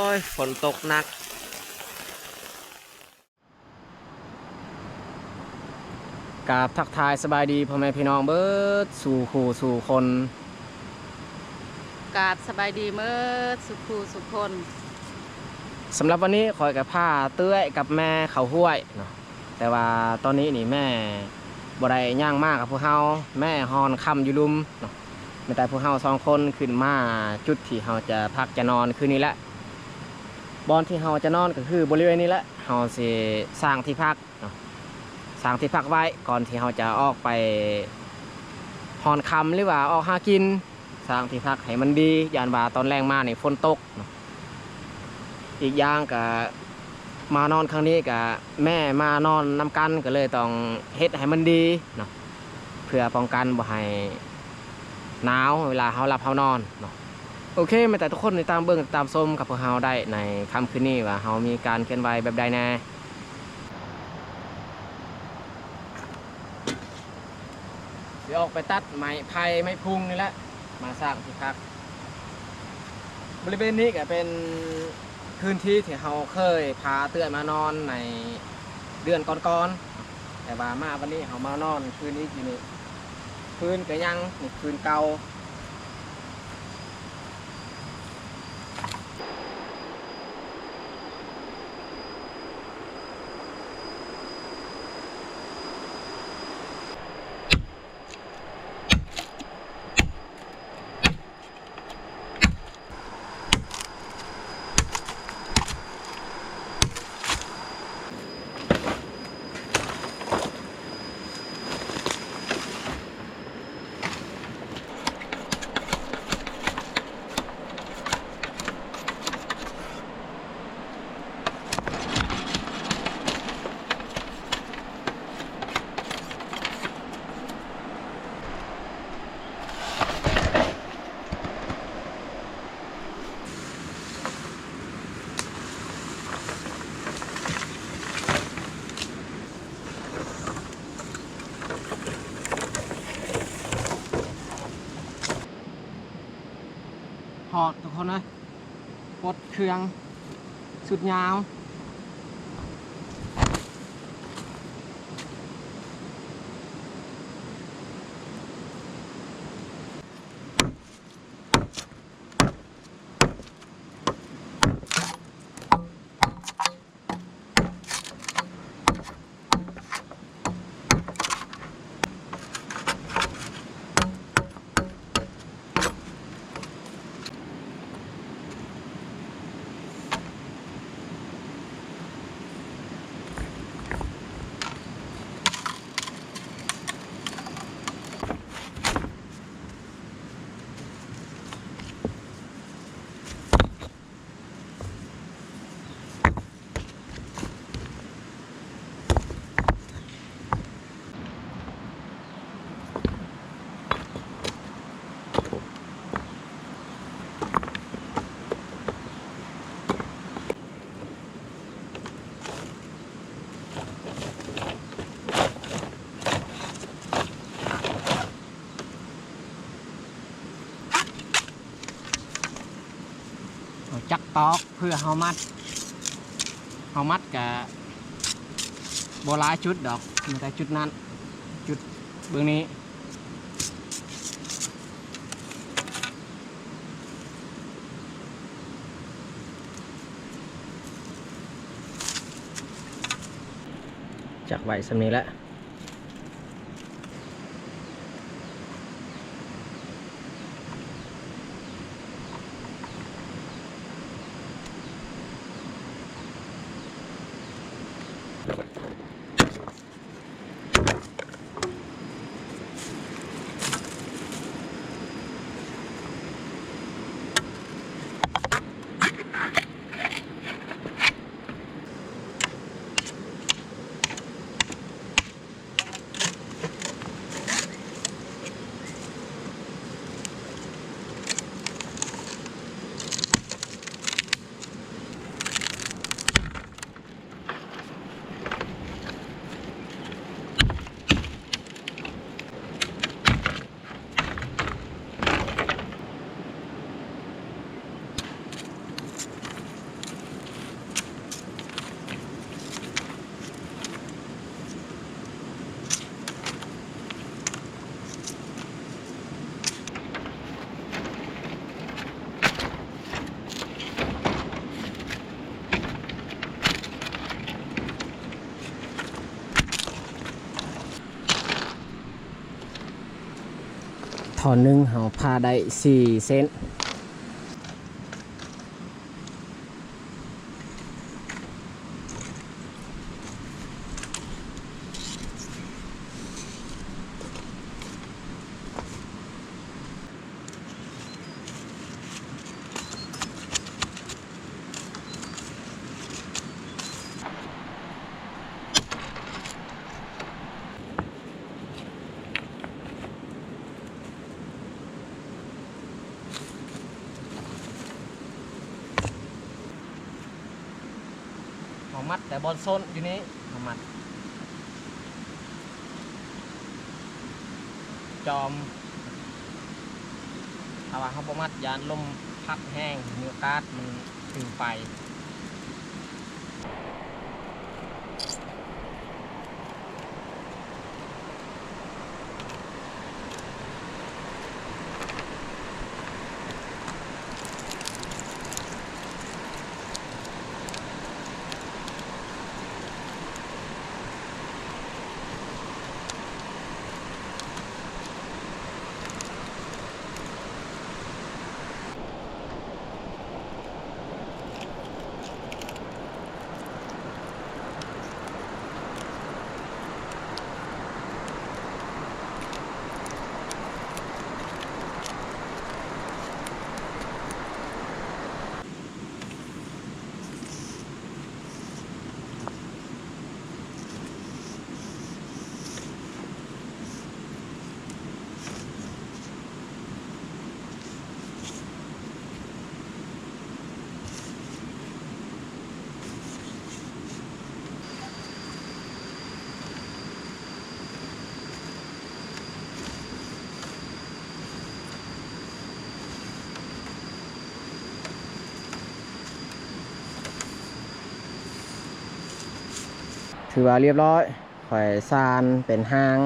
ໂອ້ຍ ຝົນຕົກໜັກ. ກາບທັກທາຍສະບາຍດີພໍ່ແມ່ພີ່ນ້ອງເບິດສູ່ຄູ່ສູ່ຄົນ. ກາບສະບາຍດີເໝິດສູ່ຄູ່ສູ່ຄົນ. ສຳລັບວັນນີ້ຂ້ອຍກໍພາເອື້ອຍກັບແມ່ເຂົ້າຫ້ວຍເນາະ. ແຕ່ວ່າຕອນນີ້ນີ້ແມ່ບໍ່ໄດ້ຍ່າງມາກັບພວກເຮົາ, ແມ່ຮອນຄ່ຳຢູ່ລຸ່ມເນາະ. ມີແຕ່ພວກເຮົາສອງຄົນຂຶ້ນມາຈຸດທີ່ເຮົາຈະພັກຈະນອນຄືນນີ້ແຫຼະ. ບ່ອນທີ່ເຮົາຈະນອນກໍຄືບໍລິເວນນີ້ແຫຼະ, ເຮົາຊິສ້າງທີ່ພັກເນາະ, ສ້າງທີ່ພັກໄວ້ກ່ອນທີ່ເຮົາຈະອອກໄປຮອນຄ່ຳ ຫຼືວ່າອອກຫາກິນ. ສ້າງທີ່ພັກໃຫ້ມັນດີ, ຢ້ານວ່າຕອນແລງມານີ້ຝົນຕົກເນາະ. ອີກຢ່າງກະມານອນຄັ້ງນີ້ກະແມ່ມານອນນຳກັນ ກໍເລີຍຕ້ອງເຮັດໃຫ້ມັນດີເນາະ, ເພື່ອປ້ອງກັນບໍ່ໃຫ້ໜາວເວລາເຮົາຫຼັບເຮົານອນເນາະ. ໂອເຄ, ແມ່ນແຕ່ທຸກຄົນຕິດຕາມເບິ່ງ ຕິດຕາມຊົມກັບພວກເຮົາໄດ້ໃນຄ່ຳຄືນນີ້ ວ່າເຮົາມີການເຄື່ອນໄຫວແບບໃດແດ່. ຊິອອກໄປຕັດໄມ້ໄຜ່ໄມ້ພຸງນີ້ແຫຼະ ມາສ້າງທີ່ພັກ. ບໍລິເວນນີ້ກໍເປັນພື້ນທີ່ທີ່ເຮົາເຄີຍພາເອື້ອຍມານອນໃນເດືອນກ່ອນໆ, ແຕ່ວ່າມາວັນນີ້ເຮົາມານອນຄືນອີກຢູ່ນີ້. ພື້ນກໍຍັງ, ນີ້ພື້ນເກົ່າ. ຮອດທຸກຄົນເອີຍ, ປົດເຄື່ອງຊຸດຍາວ. ເອົາຈັກຕອກເພື່ອເຮົາມັດ, ເຮົາມັດກະບໍ່ຫຼາຍຈຸດດອກ, ມີແຕ່ຈຸດນັ້ນ, ຈຸດເບື້ອງນີ້. ຈັກໄວ້ສ່ຳນີ້ແຫຼະ. ໂ ທ່ອນໜຶ່ງເຮົາຜ່າໄດ້ສີ່ເສັ້ນ. ເຮົາມັດແຕ່ບ່ອນສົ້ນຢູ່ນີ້ ເຮົາມັດຈອມ. ຖ້າວ່າເຮົາບໍ່ມັດ ຢ້ານລົມພັດແຮງ ມີໂອກາດມັນປິວໄປ. ຖືວ່າລຽບຮ້ອຍ. ຂ້ອຍສານເປັນຫາງ.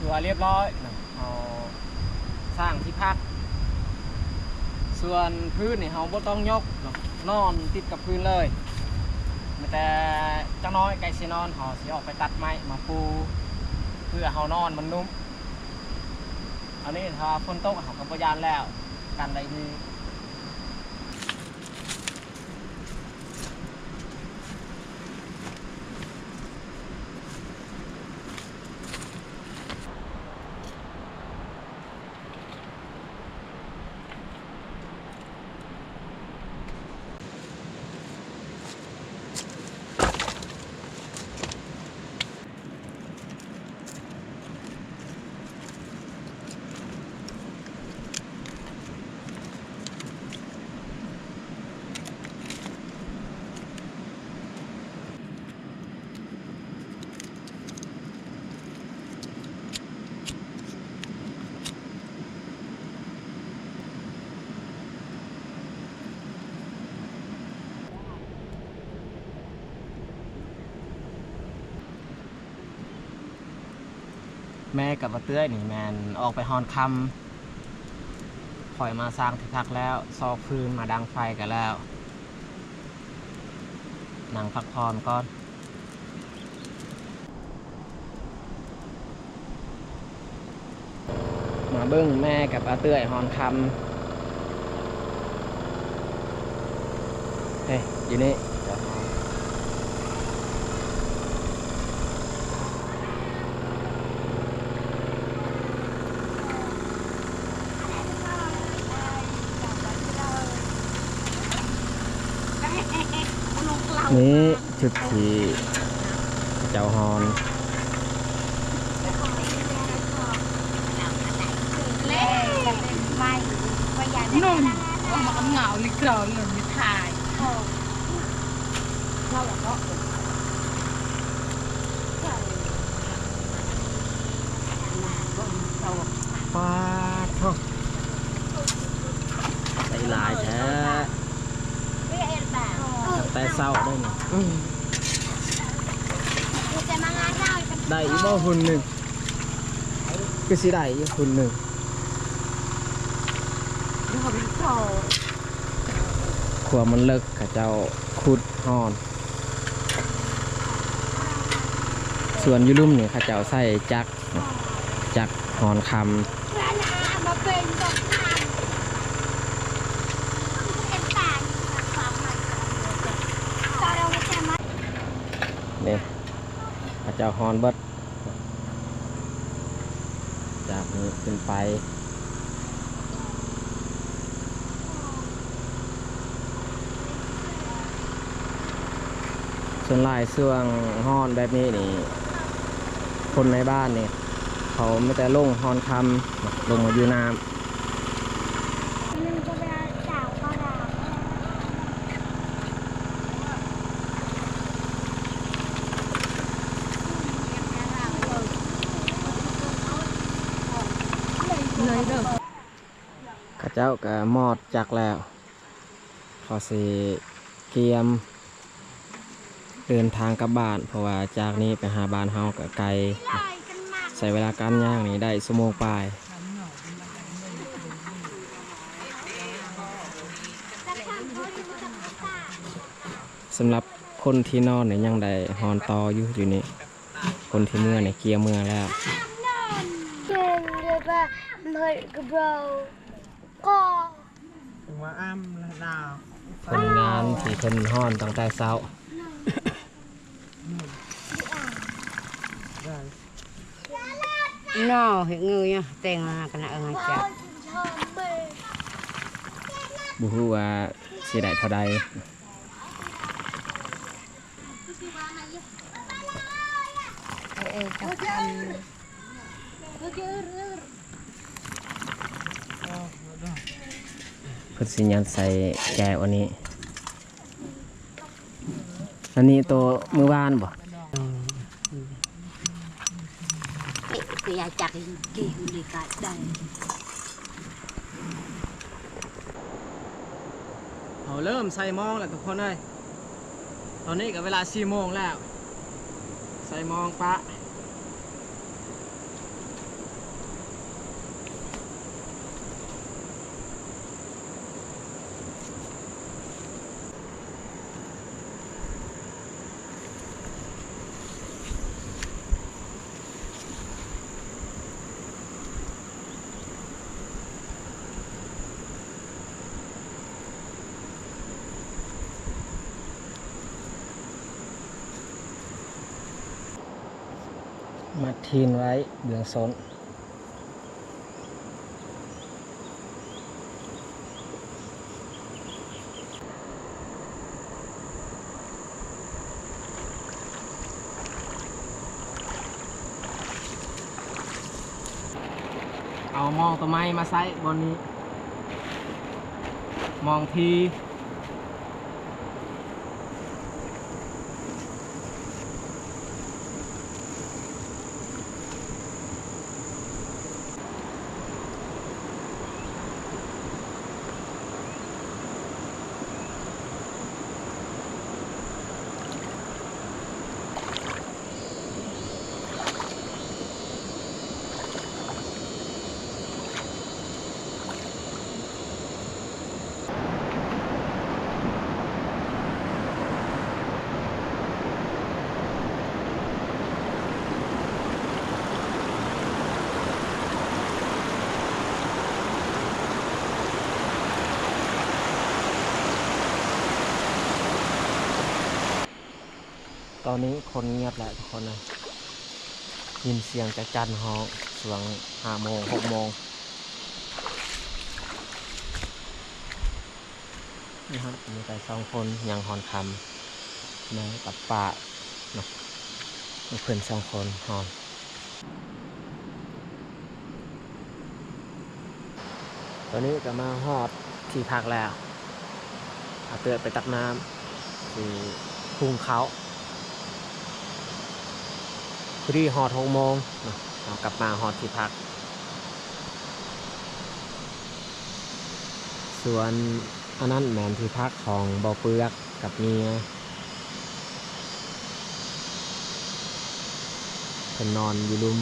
ຖືວ່າລຽບຮ້ອຍເນາະ ເຮົາສ້າງທີ່ພັກ. ສ່ວນພື້ນນີ້ເຮົາບໍ່ຕ້ອງຍົກເນາະ ນອນຕິດກັບພື້ນເລີຍ. ແຕ່ຈັກໜ້ອຍໃກ້ຊິນອນ ເຮົາຊິອອກໄປຕັດໄມ້ມາປູ ເພື່ອເຮົານອນມັນນຸ້ມ. ອັນນີ້ຖ້າຝົນຕົກເຮົາກໍບໍ່ຢ້ານແລ້ວ ກັນໄດ້ດີ. ແມ່ກັບວ່າເອື້ອຍນີ້ແມ່ນອອກໄປຮອນຄ່ຳ. ຂ້ອຍມາສ້າງທີ່ພັກແລ້ວ ຊອກຟືນມາດັງໄຟກໍແລ້ວ ນັ່ງພັກຜ່ອນກ່ອນ. ມາເບິ່ງແມ່ກັບອາເອື້ອຍຮອນຄຳ ເອີ ຢູ່ນີ້ ນີ້ ຈຸດທີ່ເຂົາເຈົ້າຮອນ ໜຸ່ມ ອອກມາກຳເງົາລິກຣອເລີຍມີຖ່າຍ ປາດໂທ້ ໃສ່ຫຼາຍແທ້. ຕັ້ງແຕ່ເຊົ້າເດ້ນີ້ ອືມ ໄດ້ອີກບໍ່ຮຸ່ນໜຶ່ງ? ຄືຊິໄດ້ຢູ່ຮຸ່ນໜຶ່ງ. ຂົວມັນເລິກ ເຂົາເຈົ້າຂຸດຮອນ ສ່ວນຢູ່ລຸ່ມນີ້ ເຂົາເຈົ້າໃຊ້ຈັກ ຈັກຮອນຄຳ ນີ້ ເຂົາເຈົ້າຮອນເບິດ ຈາກນີ້ຂຶ້ນໄປ. ສ່ວນຫຼາຍຊ່ວງຮ້ອນແບບນີ້ນີ້ ຄົນໃນບ້ານນີ້ ເຂົາມີແຕ່ລົງຮອນຄຳ ລົງມາຢູ່ນ້ຳ. ເຂົາເຈົ້າກະມອດຈັກແລ້ວ ເຂົາຊິກຽມເດີນທາງກັບບ້ານ ເພາະວ່າຈາກນີ້ໄປຫາບ້ານເຮົາກະໄກ ໃຊ້ເວລາການຍ່າງນີ້ໄດ້ຊົ່ວໂມງປາຍ. ສຳລັບຄົນທີ່ນອນນີ້ຍັງໄດ້ຮອນຕໍ່ຢູ່ ຢູ່ນີ້ ຄົນທີ່ເມືອນີ້ກຽມເມືອແລ້ວ. ຄົນງານທີ່ເພິ່ນຮອນຕັ້ງແຕ່ເຊົ້າ. ນອ ເຮັດເງີຍ ແຕ່ງມາຂະໜາດເອີງຈັກ ບໍ່ຮູ້ວ່າຊິໄດ້ເທົ່າໃດ. ເອີ ເອີ ຈັກຄັນ ເພິ່ນຊິຍັດໃສ່ແກ້ວອັນນີ້. ອັນນີ້ໂຕມື້ວານບໍ່? ເອີ ເອີ ຢາກຈັກກິນນີ້ກະໄດ້. ເຮົາເລີ່ມໃສ່ມອງແລ້ວທຸກຄົນເອີຍ. ຕອນນີ້ກະເວລາສີ່ໂມງແລ້ວ ໃສ່ມອງປະ. ມັດທີນໄວ້ເບື້ອງສົ້ນ. ເອົາມອງໂຕໃໝ່ມາໃສ່ບ່ອນນີ້ ມອງທີ. ເ ຕອນນີ້ຄົນງຽບແລ້ວທຸກຄົນເອີຍ ຍິນສຽງຈັກຈັ່ນຮ້ອງຊ່ວງຫ້າໂມງ ຫົກໂມງ. ນີ້ເຮົາມີແຕ່ສອງຄົນ ຍັງຮອນຄ່ຳ ມາກັບປ້າເນາະ ມີເພິ່ນສອງຄົນຮອນ. ຕອນນີ້ກໍມາຮອດທີ່ພັກແລ້ວ ອາເຕີໄປຕັກນ້ຳ ຊິຫຸງເຂົ້າ ພໍດີຮອດຫົກໂມງເນາະ ເຮົາກັບມາຮອດທີ່ພັກ. ສ່ວນອັນນັ້ນແມ່ນທີ່ພັກຂອງເບົາເປືອກກັບເມຍ ເພິ່ນນອນຢູ່ລຸ່ມ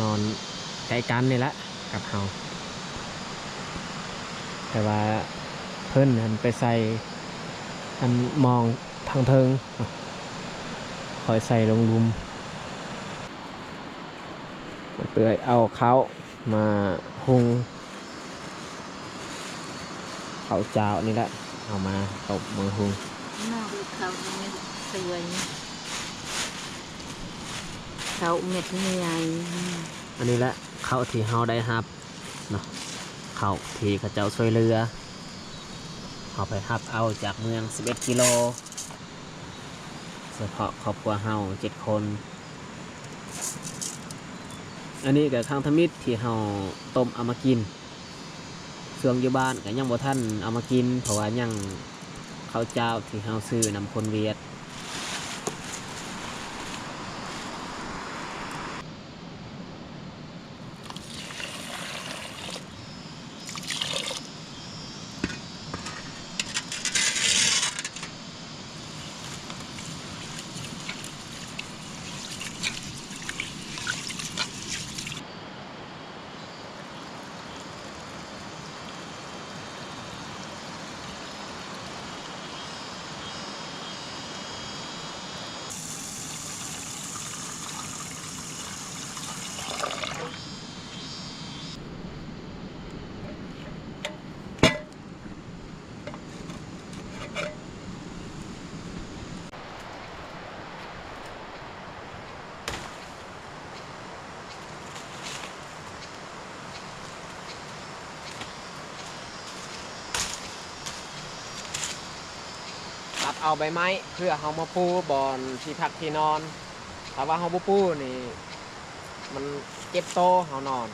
ນອນໃກ້ກັນນີ້ແຫຼະກັບເຮົາ ແຕ່ວ່າເພິ່ນຫັ້ນໄປໃສ່ອັນໝ່ອງທາງເທິງ ຂ້ອຍໃສ່ລົງລຸ່ມ. ເອື້ອຍເອົາເຂົ້າມາຫຸງ ເຂົ້າຈ້າວນີ້ແຫຼະ ເອົາມາຕົ້ມມາຫຸງ. ມາເຂົ້າເມັດສວຍ ເຂົ້າເມັດໃຫຍ່. ອັນນີ້ແຫຼະເຂົ້າທີ່ເຮົາໄດ້ຮັບເນາະ ເຂົ້າທີ່ເຂົາເຈົ້າຊ່ວຍເຫຼືອ ເຮົາໄປຮັບເອົາຈາກເມືອງສິບເອັດກິໂລ ສະເພາະຄອບຄົວເຮົາເຈັດຄົນ. ອັນນີ້ກໍຄັ້ງທຳອິດທີ່ເຮົາຕົ້ມເອົາມາກິນ ຊ່ວງຢູ່ບ້ານກໍຍັງບໍ່ທັນເອົາມາກິນ ເພາະວ່າຍັງເຂົ້າຈ້າວທີ່ເຮົາຊື້ນຳຄົນຫວຽດ. ຕັດເອົາໃບໄມ້ເພື່ອເຮົາມາປູບ່ອນທີ່ພັກທີ່ນອນ. ຖ້າວ່າເຮົາບໍ່ປູນີ້ ມັນເຈັບໂຕເຮົານອນ.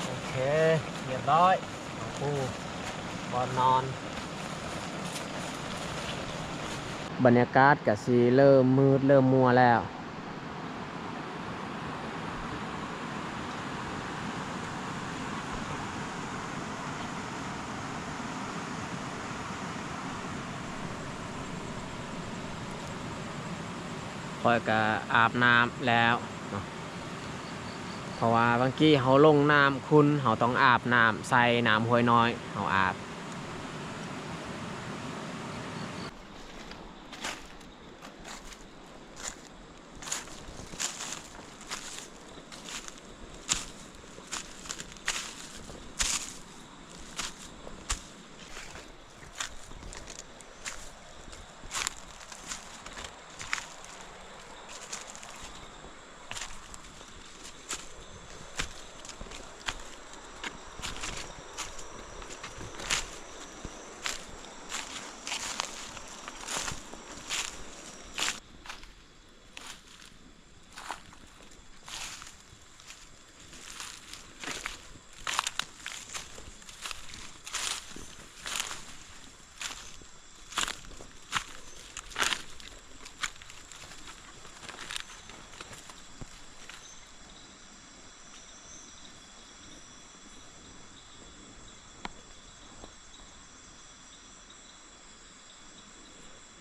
ໂອເຄ ຮຽບຮ້ອຍ ເຮົາປູບ່ອນນອນ. ບັນຍາກາດກະຊິເລີ່ມມືດເລີ່ມມົວແລ້ວ. ຂ້ອຍກະອາບນ້ຳແລ້ວເນາະ ເພາະວ່າບາງກີ້ເຮົາລົງນ້ຳຂຸ່ນ ເຮົາຕ້ອງອາບນ້ຳໃສ່ນ້ຳຫ້ວຍນ້ອຍ ເຮົາອາບ. ໂ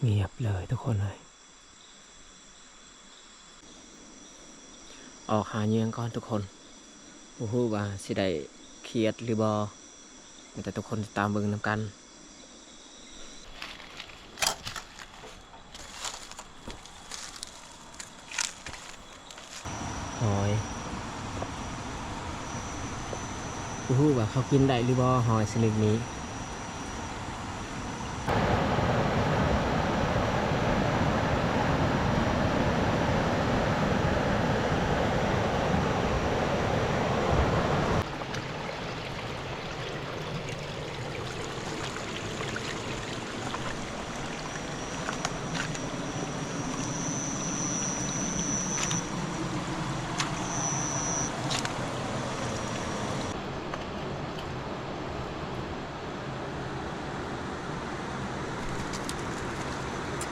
ງຽບເລີຍທຸກຄົນເອີຍ. ອອກຫາເຫຍື່ອກ່ອນທຸກຄົນ. ບໍ່ຮູ້ວ່າຊິໄດ້ຂຽດຫຼືບໍ່. ໃຫ້ແຕ່ທຸກຄົນຕິດຕາມເບິ່ງນຳກັນ. ຫອຍ ບໍ່ຮູ້ວ່າເຂົາກິນໄດ້ຫຼືບໍ່ ຫອຍຊະນິດນີ້.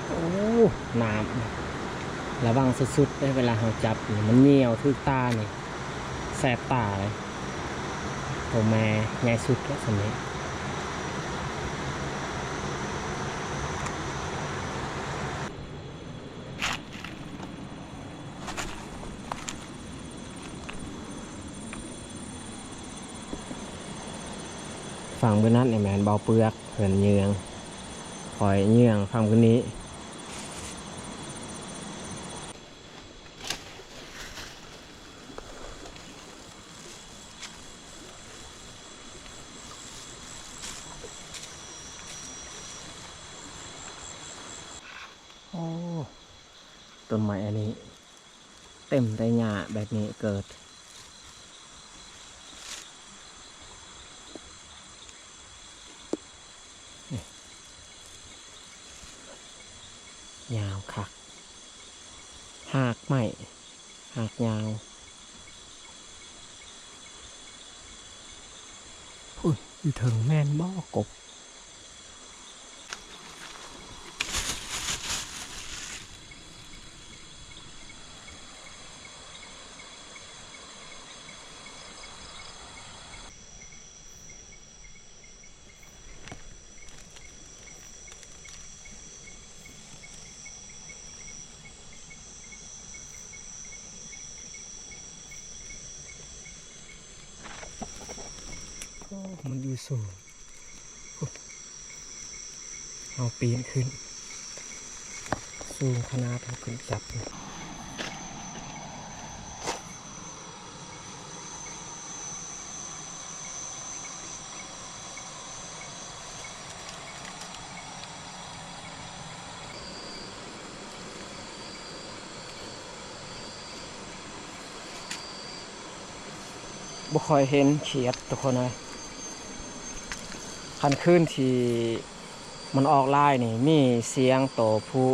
ໂອ້ ນ້ຳ ລະວັງສຸດໆເດ້ ເວລາເຮົາຈັບນີ້ ມັນຍ່ຽວຖືກຕານີ້ ແສບຕາເລີຍ. ໂຕແມ່ໃຫຍ່ສຸດແລ້ວສ່ຳນີ້. ຝັ່ງບຶດນັ້ນນີ້ແມ່ນບໍ່ເປືອກ ເພິ່ນເຫຍື່ອ ຂ້ອຍເຫຍື່ອຝັ່ງບຶດນີ້. ໂອ້ ຕົ້ນໄມ້ອັນນີ້ເຕັມແຕ່ຫຍ້າແບບນີ້ເກີດ. ຍາວຄັກ ຮາກໄມ້ ຮາກຍາວ. ພຸ້ນ ຢູ່ເທິງແມ່ນບໍ່ ກົບ? ໂອ້ ມັນຢູ່ສູງ. ເຮົາປີນຂຶ້ນ ສູງຂະໜາດເຮົາຂຶ້ນຈັບ. ບໍ່ຄ່ອຍເຫັນຂຽດທຸກຄົນເອີຍ. ຄັນຄືນທີ່ມັນອອກຫຼາຍນີ້ ມີສຽງໂຕຜູ້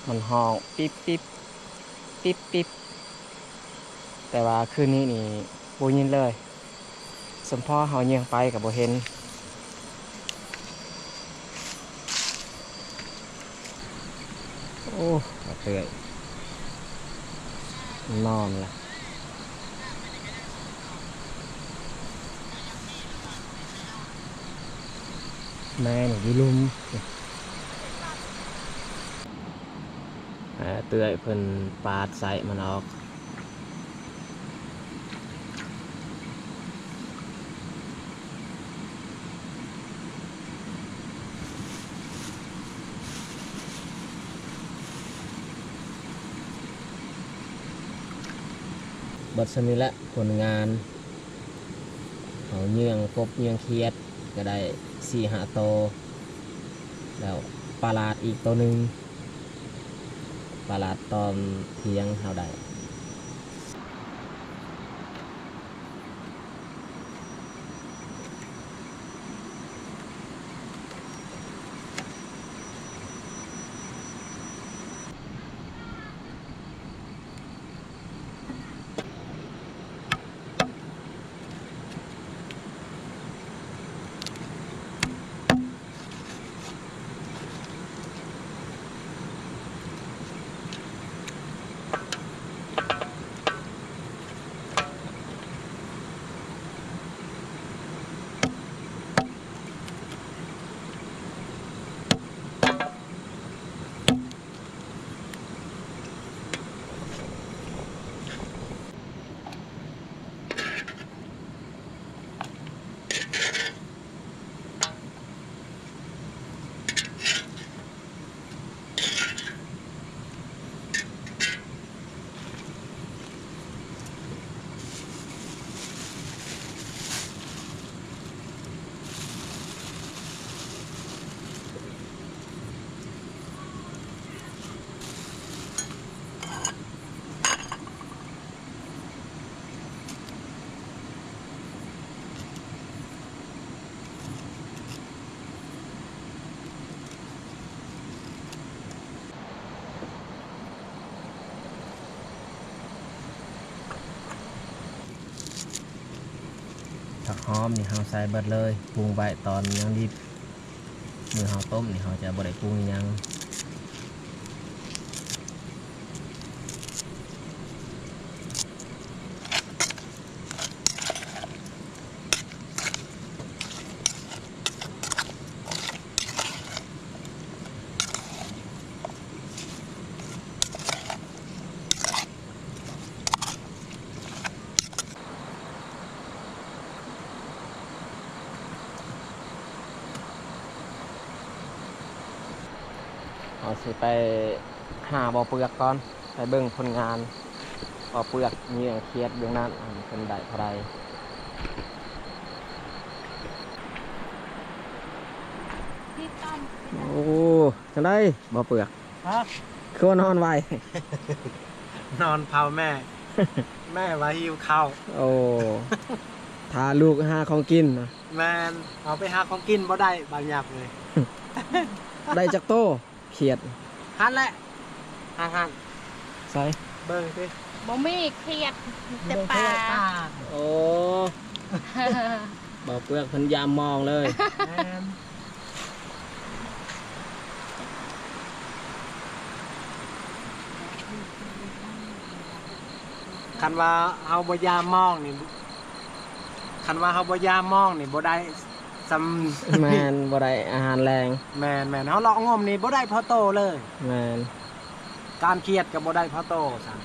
ມັນຮ້ອງ ປິບໆ ປິບໆ ແຕ່ວ່າຄືນນີ້ນີ້ບໍ່ຍິນເລີຍ. ສົມພໍເຮົາເຫຍື່ອໄປກໍບໍ່ເຫັນ. ໂອ້ ກະເຕີຍນອນລະ ແມ່ນຢູ່ລຸ່ມ. ເອີ ເອື້ອຍເພິ່ນປາດໄສ້ມັນອອກ. ເບິດສ່ຳນີ້ແຫຼະຜົນງານ. ເຮົາເຫຍື່ອກົບເຫຍື່ອຂຽດກໍໄດ້ສີ່ຫ້າໂຕ ແລ້ວປາຫຼາດອີກໂຕໜຶ່ງ. ປາຫຼາດຕອມຖຽງເຮົາໄດ້. ໂ ຜັກຫອມນີ້ເຮົາໃສ່ເບິດເລີຍ, ປຸງໄວ້ຕອນຍັງດິບ. ມື້ເຮົາຕົ້ມນີ້ເຮົາຈະບໍ່ໄດ້ປຸງອີ່ຫຍັງ. ເຮົາຊິໄປຫາບໍ່ເປືອກກ່ອນ, ໄປເບິ່ງຜົນງານ. ບໍ່ເປືອກມີຫຍັງຂຽດເບື້ອງນັ້ນ ເພິ່ນໄດ້ເທົ່າໃດ? ໂອ້ ຈັ່ງໃດບໍ່ເປືອກ? ຮະ? ຄືວ່ານອນໄວ? ນອນເຝົ້າແມ່, ແມ່ວ່າຫິວເຂົ້າ. ໂອ້ ຖ້າລູກຫາຂອງກິນນະ. ແມ່ນ, ເອົາໄປຫາຂອງກິນບໍ່ໄດ້ ບາດຫຍັບເລີຍ. ໄດ້ຈັກໂຕ? ຂຽດ. ຫັ້ນແຫຼະ ຫັ້ນໆ ໃສ? ເບິ່ງຕິ. ບໍ່ມີຂຽດ ມີແຕ່ປາ. ໂອ້ ບໍ່ເປືອກເພິ່ນຢາມມອງເລີຍ. ແມ່ນ. ຄັນວ່າເຮົາບໍ່ຢາມມອງນີ້, ຄັນວ່າເຮົາບໍ່ຢາມມອງນີ້ ບໍ່ໄດ້ ຊ່ຳ. ແມ່ນ, ບໍ່ໄດ້ອາຫານແລງ. ແມ່ນໆ, ເຮົາເລາະງົມນີ້ບໍ່ໄດ້ພໍໂຕເລີຍ. ແມ່ນ, ການຂຽດກໍບໍ່ໄດ້ພໍໂຕຊ້ຳ.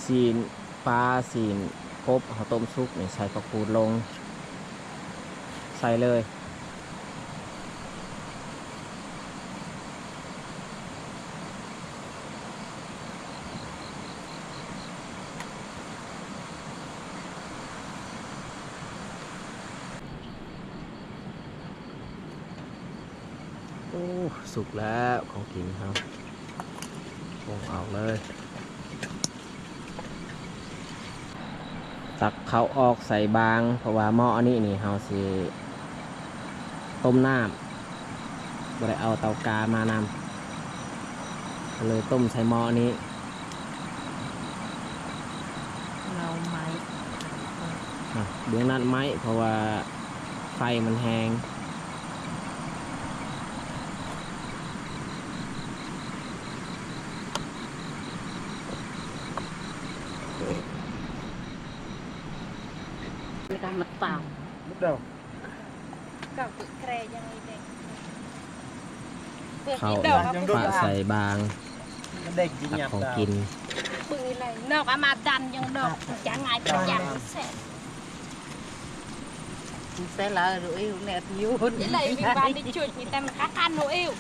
ຊີ້ນປາ ຊີ້ນກົບ ເຮົາຕົ້ມສຸກນີ້ ໃສ່ຜັກກູດລົງ ໃສ່ເລີຍ. ໂອ້ ສຸກແລ້ວ ຂອງກິນເຮົາ ປົງອອກເລີຍ. ຕັກເຂົ້າອອກໃສ່ບາງ ເພາະວ່າໝໍ້ອັນນີ້ນີ້ ເຮົາຊິຕົ້ມນ້ຳ ບໍ່ໄດ້ເອົາເຕົາກາມານຳ ກໍເລີຍຕົ້ມໃສ່ໝໍ້ນີ້. ເງົາໄມ້ ອ່ະ ເບື້ອງນັ້ນໄມ້ ເພາະວ່າໄຟມັນແຮງ. ເຂົ້າປະໃສ່ບາງ ຕັກຂອງກິນ. ເບິ່ງອີ່ໄລ ນອກອາມາດັນຍັງດອກ ຈະງ່າຍປະຢັນແຊະ. ໃສ່ລາວດູອີແນດຢູ່ ອີ່ໄລວິບານໄດ້ຈຸດ ມີແຕ່ມັນກະກັນໂອເອວ.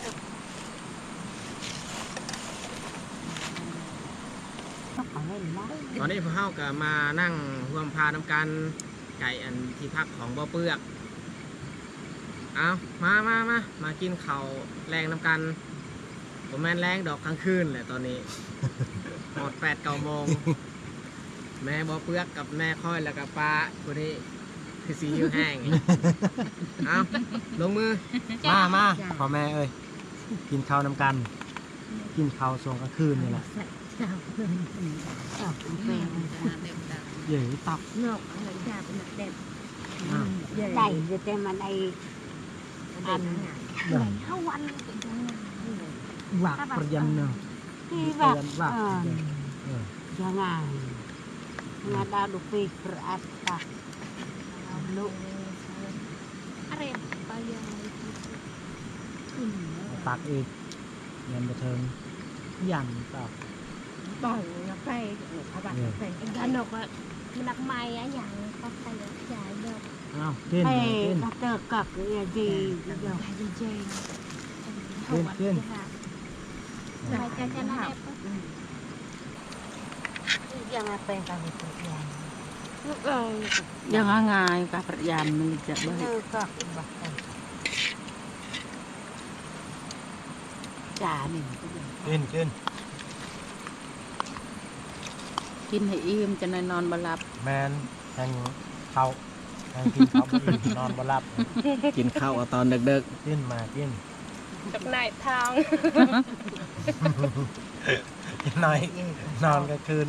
ຕອນນີ້ພວກເຮົາກໍມານັ່ງຮ່ວມພານຳກັນ ໃກ້ອັນທີ່ພັກຂອງບໍ່ເປືອກ. ເອົາ ມາ ມາ ມາ ມາກິນເຂົ້າແລງນຳກັນ. ບໍ່ແມ່ນແລງດອກ ກາງຄືນແຫຼະຕອນນີ້ ຮອດແປດເກົ້າໂມງ. ແມ່ບໍ່ເປືອກກັບແມ່ຂ້ອຍ ແລ້ວກໍປ້າຜູ້ນີ້ຄືຊິຫິວແຮງ. ເອົາ ລົງມື. ມາ ມາ ພໍ່ແມ່ເອີຍ ກິນເຂົ້ານຳກັນ ກິນເຂົ້າຊ່ວງກາງຄືນນີ້ແຫຼະ. ເຢີ ຕັບ ໄດ້ຢູ່ ແຕ່ມັນໄດ້ ອັນ ເຮົາອັນ ວາກປຣຽນເນາະ ທີ່ວ່າ ເອີ ເອີ ຍັງໄງ ງາດາດູປີປຣະອັດຕະ ລູກ ອາເຣມ ປາຍາ ຕັກອີກ ຍັງບໍ່ເຖິງ ຍັງຕອກ ບໍ່ນະໄປ ເອີ ກະນອກ ມັນນັກໄມ້ອະຫຍັງ ກໍໄປຢາຍດອກ. ອ້າວ ກິນ ກິນ ເຕີກັກເອດີດອກ ກິນ ກິນ ໄປ ກິນ ກິນ ກິນໃຫ້ອີ່ມ ຈະໄດ້ນອນບໍ່ຫຼັບ. ແມ່ນ ແຮງ ເຂົ້າ ນັ່ງກິນເຂົ້າບໍ່ອີ່ມ ນອນບໍ່ຫຼັບ ກິນເຂົ້າເອົາຕອນເດິກໆ ຂຶ້ນມາກິນ ຈັກໜ້ອຍທ້ອງ ໜ້ອຍ ນອນກາງຄືນ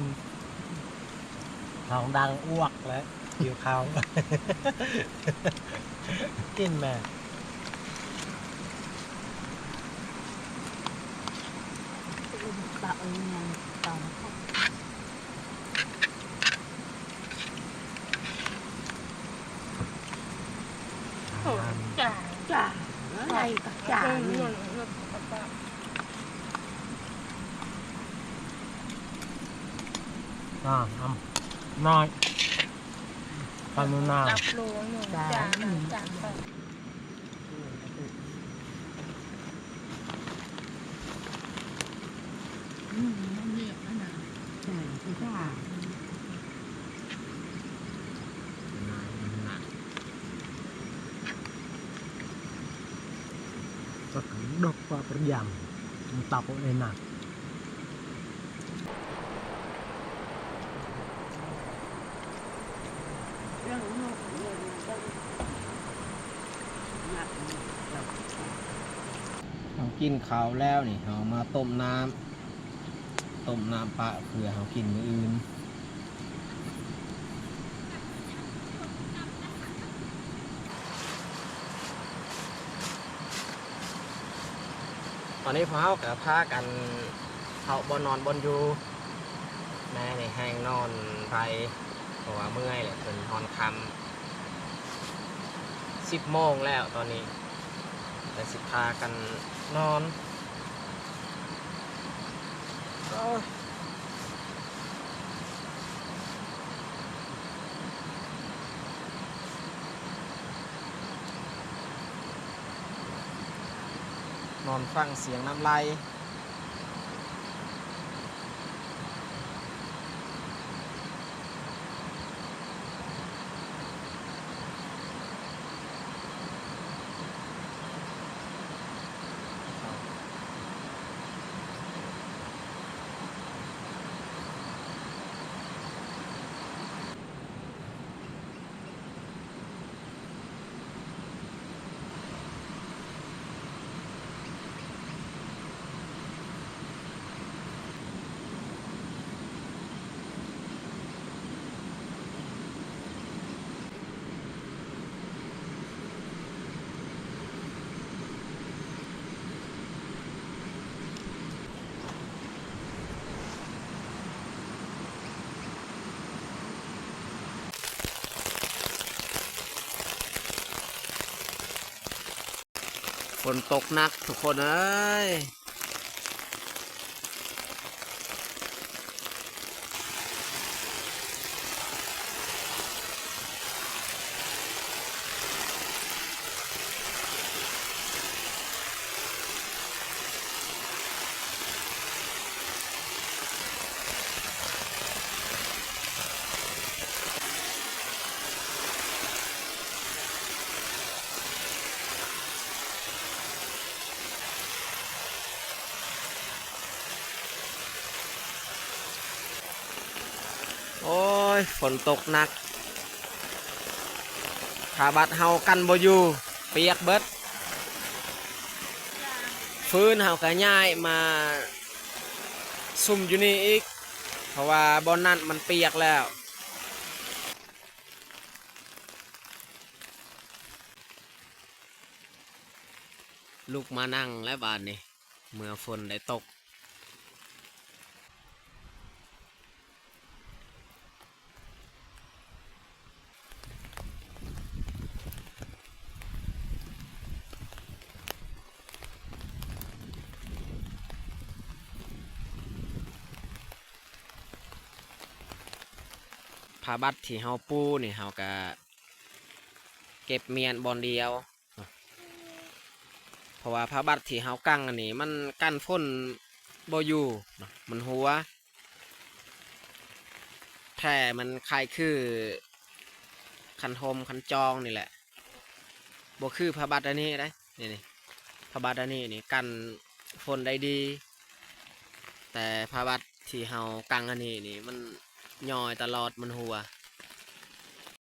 ທ້ອງດັງອວກແລ້ວ ຫິວເຂົ້າ ກິນແມ່ ປະເອີຍ ຍັງຕອນ ໂອ້ຍ ຈາ ຈາ ອະໄລກໍຈານີ້ ອ່າ ນ້ອຍ ປາໜູນາ ຈັບໂລໜຶ່ງ ຈາ ຈານ ຈານໄປ. ອືມ ມັນເລະຫັ້ນນະ ຈ້າ ຄືວ່າ ມັນໜັກ ຈັກດົກກວ່າປະຢາມ ມັນຕັບເອົາເອງນະ. ເຮົາກິນເຂົ້າແລ້ວນີ້ ເຮົາມາຕົ້ມນ້ຳ ຕົ້ມນ້ຳປະເພື່ອເຮົາກິນມື້ອື່ນ. ຕອນນີ້ພວກເຮົາກໍພາກັນເຂົ້າບ່ອນນອນບ່ອນຢູ່ ແມ່ນີ້ແຮງນອນໄປ ເພາະວ່າເມື່ອຍແຫຼະ ເພິ່ນຮອນຄ່ຳ ສິບໂມງແລ້ວຕອນນີ້ ແຕ່ຊິພາກັນນອນ. ນອນຟັງສຽງນ້ຳໄຫຼ. ຝົນຕົກໜັກທຸກຄົນເອີຍ. ໂອ້ຍ ຝົນຕົກໜັກ ຜ້າບັດເຮົາກັນບໍ່ຢູ່ ປຽກເບິດ ຟືນເຮົາກໍຍ້າຍມາສຸມຢູ່ນີ້ອີກ ເພາະວ່າບ່ອນນັ້ນມັນປຽກແລ້ວ. ລຸກມານັ່ງແລ້ວບາດນີ້ ເມື່ອຝົນໄດ້ຕົກ. ຜ້າບັດທີ່ເຮົາປູນີ້ ເຮົາກະເກັບມ້ຽນບ່ອນດຽວ ເພາະວ່າຜ້າບັດທີ່ເຮົາກັງອັນນີ້ ມັນກັນຝົນບໍ່ຢູ່ເນາະ ມັນຮົ່ວ ແທ້ມັນຄ້າຍຄືຄັນຮົ່ມຄັນຈອງນີ້ແຫຼະ ບໍ່ຄືຜ້າບັດອັນນີ້ເດ້. ນີ້ໆ ຜ້າບັດອັນນີ້ນີ້ກັນຝົນໄດ້ດີ ແຕ່ຜ້າບັດທີ່ເຮົາກັງອັນນີ້ນີ້ ມັນຍ່ອຍຕະຫຼອດ ມັນຮົ່ວ.